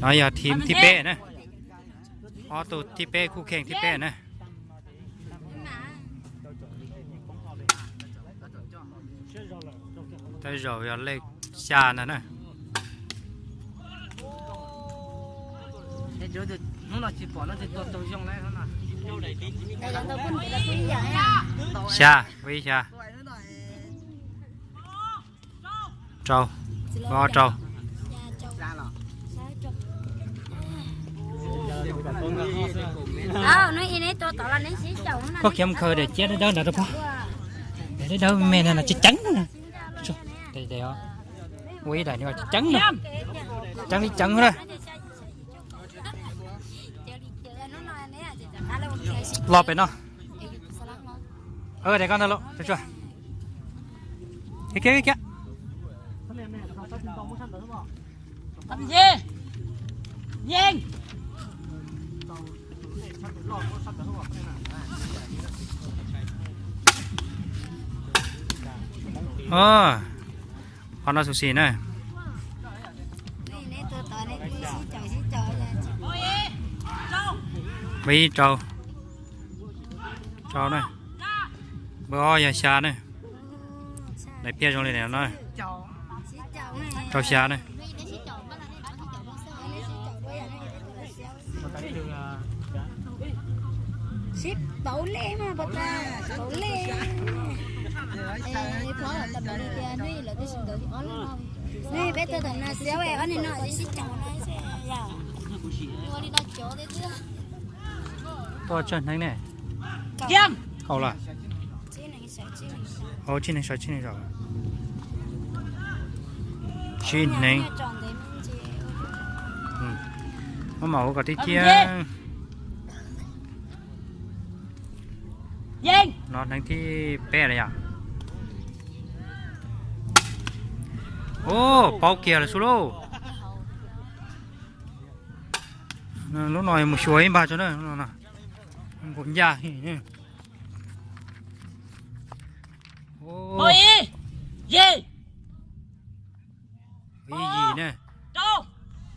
No yog thib peb na. Ob tug thib peb, khub kheej thib peb na. Tej zaum yog lej xya ntag na. Xya, peb xya. Rau, ob rau. Koj khiav mus khaws daim ciab dawb dawb nrad rau pog. Daim dawb dawb me no no tsis ceev na. Ua ib daim no tsis ceev na. Ceev li ceev na. Los pem no. Daim koj ntag lauj, tsuag tsuag. Kiag kiag kiag. Qhov no xu xis na. Npawb ib rau, rau na. Npawb ob yog xya na. Daim phiaj zoo li no na. Rau xya na. Sib pauv lej mas pov tas, pauv lej. Pov tas li tias hnub ib lawv twb sib ntawd ob leeg no. Hnub ib peb tuaj tom no xiab ob niag no sib caum no yom. Ua li no cov tiag. Tuaj tsawg hneev ne? Kaum lawm. Tsib neeg sawv tsib neeg zaum. Tsib hneev. Muab mam ua kom tib ciab. No hneev thib peb lawm yom. Ub, paub kiag lawm xwb lauj. Lub no mus xyuas ib npag tso na, nkaum ncaj. Ib yim na,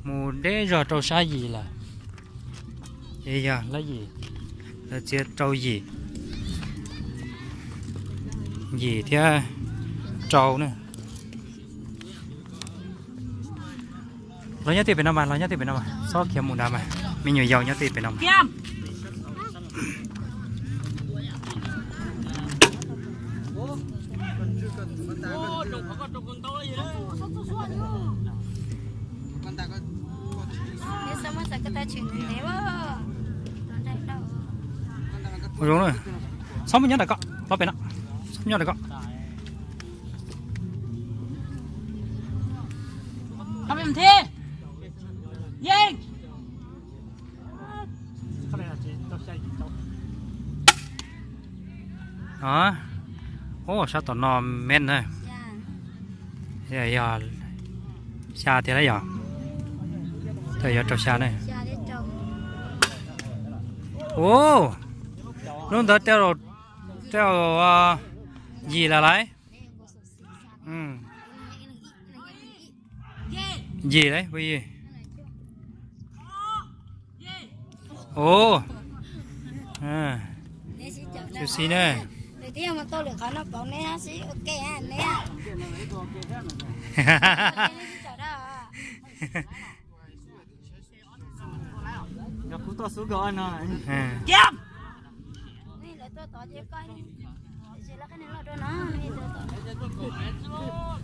mus deb zog rau sab yim lawm. Ces yog lab yim, lawv txiav rau yim, yim thiab rau na. Los nyob tej pem no mas, los nyob tej pem no mas, txhob khiav mus nrad mas, me nyuam yaus nyob tej pem no mas. Ua zoo na, txhob mus nyob ntawm koj, los pem no, txhob mus nyob ntawm koj. Ub, sab tom no mev na. Yog xya thiab lawm yog, yog rau xya na. Ub, lub ntawd rau yim lawm lauj. Yim lauj, ub, xu xis na.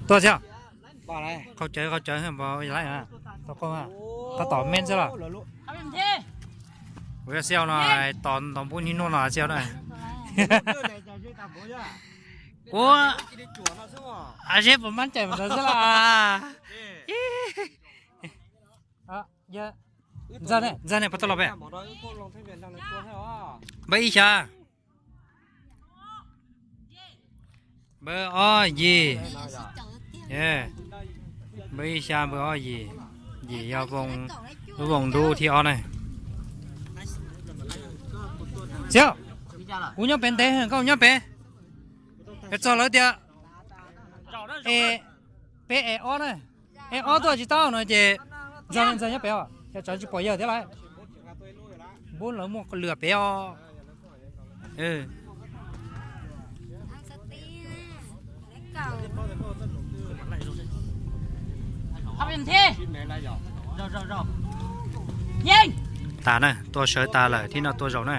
Tuaj thiab. Qhau cawv, qhau cawv, qhov tom me xwb los. Kuv yog xi no, tos ntaus npub niaj hnub no xi na. Kuv, a, zeb puas mab cais mus ntawd xwb los. Ntxawg ne, ntxawg ne, puas tau los pem? Npawb ib xya. Npawb ob yim. Npawb ib xya, npawb ob yim. Yim yog lub voos ntub thib ob na. Xiab, kuv nyob pem ntev, koj nyob pem. Es txog lawv tias e, peb e ob na. Es ob tuaj tsis tau no ces ntxog ntxog nyob pem os, yog tsov tsis pom yawg thiab lawm. Npub lawv muaj lwm pem os. Tas na, tua sawv tas lawm, thib no tua zaum na.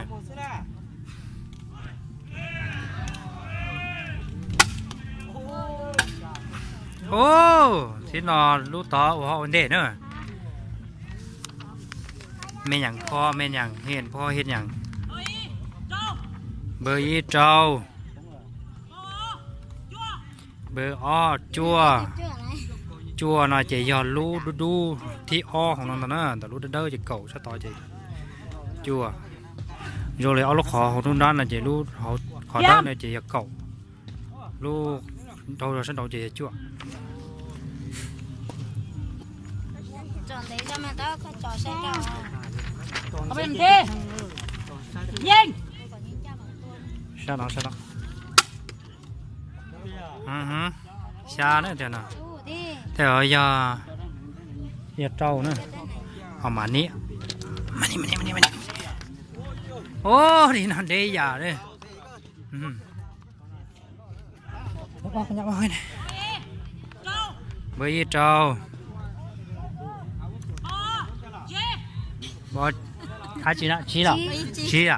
Ub, thib no lub tod ua hauv ua ntej na. Me nyam pho, me nyam hiam pho hiam nyam. Npawg ib rau. Npawg ob cuaj. Cuaj no ces yog lub dub dub thib ob hauv no ntag na, ntawm lub dawb dawb ces kaum sab tod ces cuaj. Zoo li ob lub qhov hauv nruab nrab no ces lub qhov dawb no ces yog kaum. Lub dhau sab nraud ces yog cuaj. Sab no, sab no. Xya na tiag no. Tej yog, yog rau na. Ho mas ni, mas ni, mas ni, mas ni, mas ni. Ub, li no ntev yam li. Npawg ib rau. Ab tsi na, tsib los? Tsib a?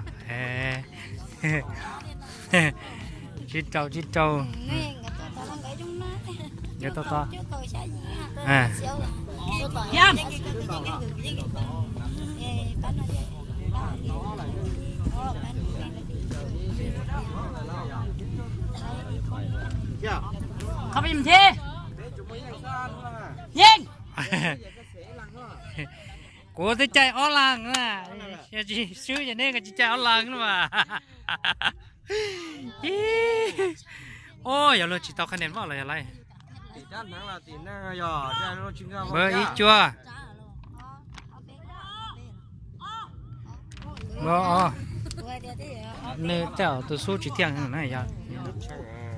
Tsib rau, tsib rau. Nkawd to to. Yeej. Kuv twb caij ob leeg na, yog tsis swb ces neb tsis caij ob leeg na mas. Ub, yog luag tsis tau qhia nes vaj los yog lawm. Npawg ib cuaj. Npawg ob. Nws tej zaum tus xub tsis thiaj na, yog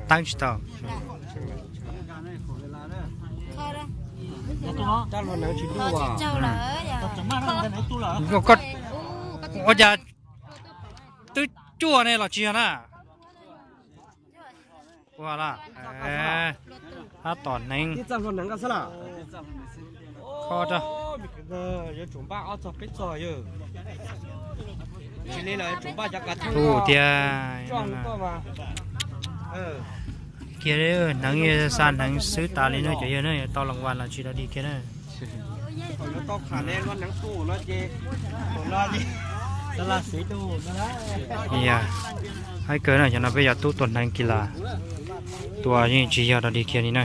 teeb tsis tau. Ua cas twb cuaj ne los tsis yog na? Ua la, ab tom hneev. Kho rau. Tus tiag. Kiag hneev, xa hneev xwb tas li no cov yawg na, tau las vas los tsis dog dig kiag na. Yog, haib kawg na, cov no peb cov tub tua hneev kis las, tua yeej tsis yog dog dig kiag li na.